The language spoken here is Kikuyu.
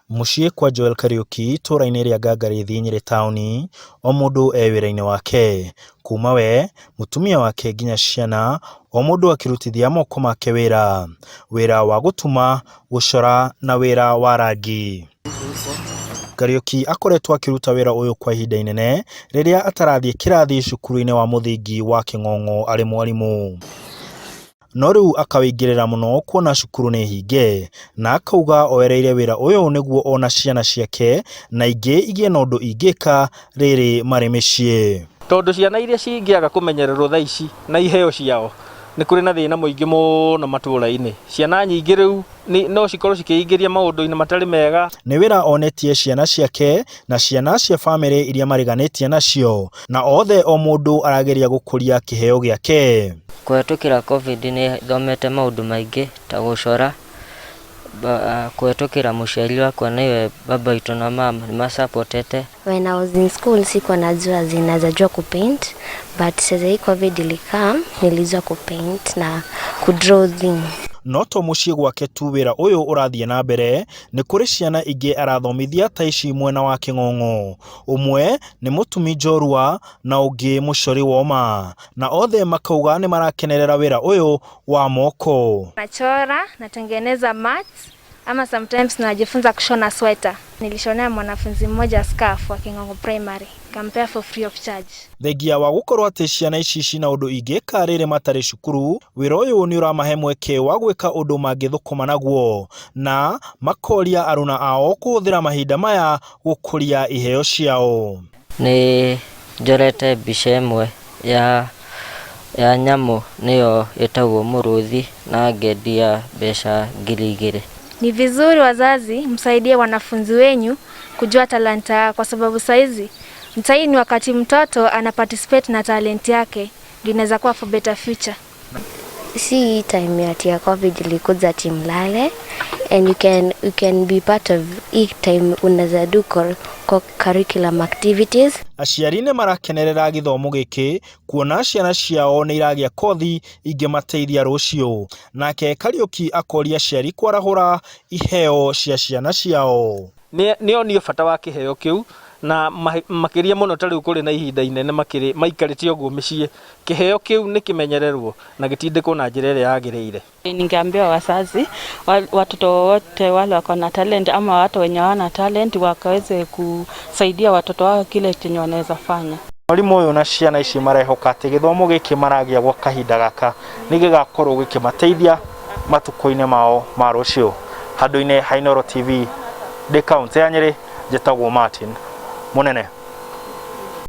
Mũciĩ kwa Joel Kariũki itũũra-inĩ rĩa Ngangarĩthi Nyĩrĩ taũni, o mũndũ e wĩra-inĩ wake. Kuma we, mũtumia wake nginya ciana, o mũndũ akĩrutithia moko make wĩra. Wĩra wa gũtuma, gũcora na wĩra wa rangi. Kariũki akoretwo akĩruta wĩra ũyũ kwa ihinda inene rĩrĩa atarathiĩ kĩrathi cukuru-inĩ wa mũthingi wa Kĩng'ong'o arĩ mwarimũ. No rĩu akawĩingĩrĩra mũno kuona cukuru nĩ hinge, na akauga oereire wĩra ũyũ nĩguo ona ciana ciake na ingĩ igĩe na ũndũ ingĩka rĩrĩ marĩ mĩciĩ. Tondũ ciana iria cingĩaga kũmenyererwo thaa ici na iheo ciao, nĩ kũrĩ na thĩna mũingĩ mũno matũũra-inĩ. Ciana nyingĩ rĩu no cikorwo cikĩingĩria maũndũ-inĩ matarĩ mega. Nĩ wĩra onetie ciana ciake na ciana cia bamĩrĩ iria mariganĩtie nacio, na othe o mũndũ arageria gũkũria kĩheo gĩake. Kũhetũkĩra Covid nĩ thomete maũndũ maingĩ ta gũcora, kũhetũkĩra mũciari wakwa nĩwe baba witũ na mama nĩ macapotete. When I was in school sikuwa najua zinaweza jua kupaint, but sasa hii Covid ilicome, nilijua kupaint na kudraw things. No to mũciĩ gwake tu wĩra ũyũ ũrathiĩ na mbere, nĩ kũrĩ ciana ingĩ arathomithia ta ici mwena wa Kĩng'ong'o. Ũmwe nĩ mũtumi njorua na ũngĩ mũcori woma, na othe makauga nĩ marakenerera wĩra ũyũ wa moko. Nachora, natengeneza mats ama sometimes najifunza kushona sweta. Nilishonea mwanafunzi mmoja scarf wa King'ong'o Primary, kampea for free of charge. Thengia wa gũkorwo atĩ ciana ici cina ũndũ ingĩka rĩrĩ matarĩ cukuru, wĩra ũyũ nĩ ũramahe mweke wa gwĩka ũndũ mangĩthũkũma naguo, na makoria aruna ao kũhũthĩra mahinda maya gũkũria iheo ciao. Nĩ njorete mbica ĩmwe ya nyamũ nĩyo ĩtagwo mũrũthi na ngendia mbeca 2000. Ni vizuri wazazi msaidie wanafunzi wenyu kujua talanta yao, kwa sababu saizi mtai ni wakati mtoto ana participate na talent yake ndio inaweza kuwa for better future. Si time ya ati ya Covid ilikuja ati mlale, and you can be part of hii time, unaweza do curriculum activities. Aciari nĩ marakenerera gĩthomo gĩkĩ kuona ciana ciao nĩ iragĩa kothi ingĩmateithia rũciũ. Nake Kariũki akoria aciari kwarahũra iheo cia ciana ciao. Nĩ onio bata wa kĩheo kĩu na makĩria mũno ta rĩu kũrĩ na ihinda inene makĩrĩ maikarĩte ũguo mĩciĩ, kĩheo kĩu nĩ kĩmenyererwo na gĩtindĩkwo na njĩra ĩrĩa yagĩrĩire. Ningeambia wazazi watoto wote wale wako na talent ama watu wenye hawana talent wakaweze kusaidia watoto wao kile chenye wanaweza fanya. Mwarimũ ũyũ na ciana ici marehoka atĩ gĩthomo gĩkĩ maragĩa gwa kahinda gaka nĩ gĩgakorwo gĩkĩmateithia matukũ-inĩ mao ma rũciũ. Handũ-inĩ ha Inooro TV ndĩ kaũntĩ ya Nyĩrĩ, njĩtagwo Martin Mũnene.